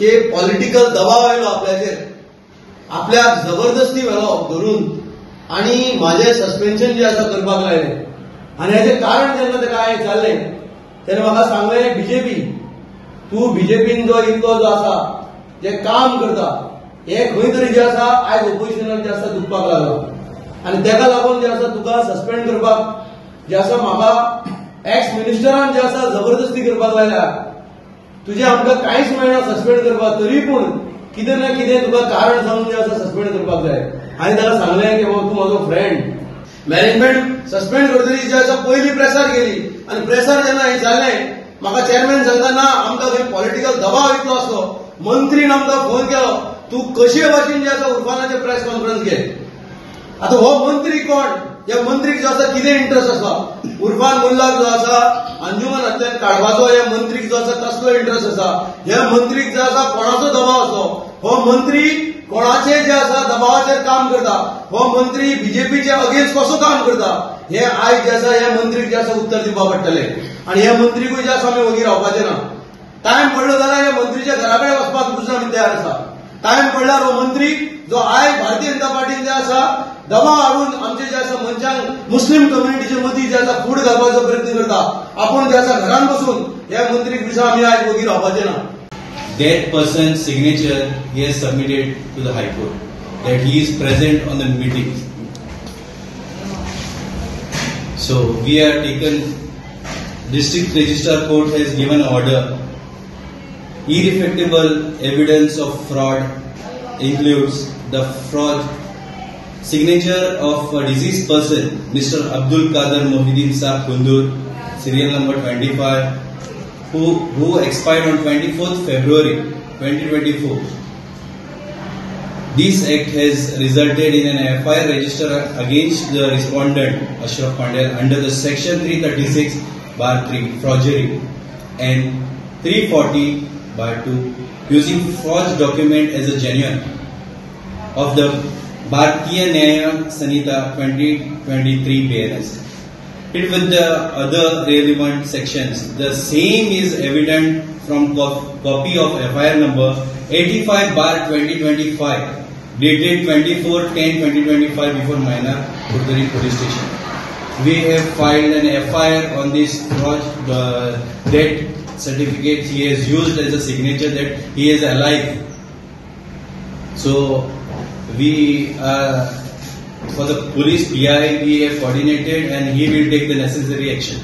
की पॉलिटिकल दबाव आयलो आपल्याचेर, आपल्याक जबरदस्ती व्हेलो धरून आनी म्हाजें सस्पेन्शन जें आसा करपाक लायलें. आनी हेचें कारण जेन्ना ताका हांवें विचारलें तेन्ना म्हाका सांगलें, बीजेपी तूं बीजेपीन जो इतलो जो आसा जे काम करता हे खंय तरी जे आसा आयज ओपोजिशनाक जे आसा दुखपाक लागला आनी तेका लागून जे आसा तुका सस्पेंड करपाक जे आसा म्हाका एक्स मिनिस्टरान जे आसा जबरदस्ती करपाक लायल्या. तुजें आमकां कांयच मेळना सस्पेंड करपाक, तरी पूण कितें ना कितें तुका कारण सांगून जें आसा सस्पेंड करपाक जाय. आनी ताका सांगलें की बाबा तूं म्हजो फ्रेंड. मॅनेजमेंट सस्पेंड करतरी जे आसा पयली प्रेसार गेली आनी प्रेसार जेन्ना हें जालें म्हाका चेअरमॅन सांगता ना आमकां थंय पॉलिटिकल दबाव इतलो आसलो, मंत्रीन आमकां फोन केलो तूं कशे भाशेन जे आसा उर्फानाचें प्रेस कॉन्फरन्स घे. आतां हो मंत्री कोण, ह्या मंत्रीक जो आसा कितें इंट्रस्ट आसा, उर्फान मुल्लाक जो आसा अंजुमनांतल्यान काडपाचो ह्या मंत्रीक जो आसा कसलो इंट्रस्ट आसा, ह्या मंत्रीक जो आसा कोणाचो दबाव आसलो, हो मंत्री कोणाचे जे आसा दबावाचेर काम करता, हो मंत्री बीजेपीचे अगेन्स्ट कसो काम करता, हे आयज जे आसा ह्या मंत्रीक जे आसा उत्तर दिवपाक पडटलें. आनी ह्या मंत्रीकूय जे आसा आमी वगी रावपाचें ना. टायम पडलो जाल्यार ह्या मंत्रीच्या घरा कडेन वचपाक दुसरो आमी तयार आसा. टायम पडल्यार हो मंत्री जो आयज भारतीय जनता पार्टीन जे आसा दबाव हाडून आमचे जे आसा मनशांक मुस्लीम कम्युनिटीचे मदीं जे आसा फूट घालपाचो प्रयत्न करता, आपूण जे आसा घरान बसून ह्या मंत्रीक विशय आमी आयज वगी रावपाचें ना. That person's signature he has submitted to the High Court that he is present on the meeting. So we are taken, District Registrar Court has given order. Irrefutable evidence of fraud includes the fraud signature of a deceased person, Mr. Abdul Kader Mohideen Saab Kundur, serial number 25, who expired on 24th February 2024. This act has resulted in an FIR registered against the respondent Ashraf Pandel under the section 336/3 forgery and 340/2 using forged document as a genuine of the Bharatiya Nyaya Sanhita 2023 BNS. It with the other relevant sections. The same is evident from copy of FIR number 85/2025 dated 24/10/2025 before Maina Curtorim Police Station. We have filed an FIR on this fraud, death certificate he has used as a signature that he is alive. So we for the police PI we have coordinated and he will take the necessary action.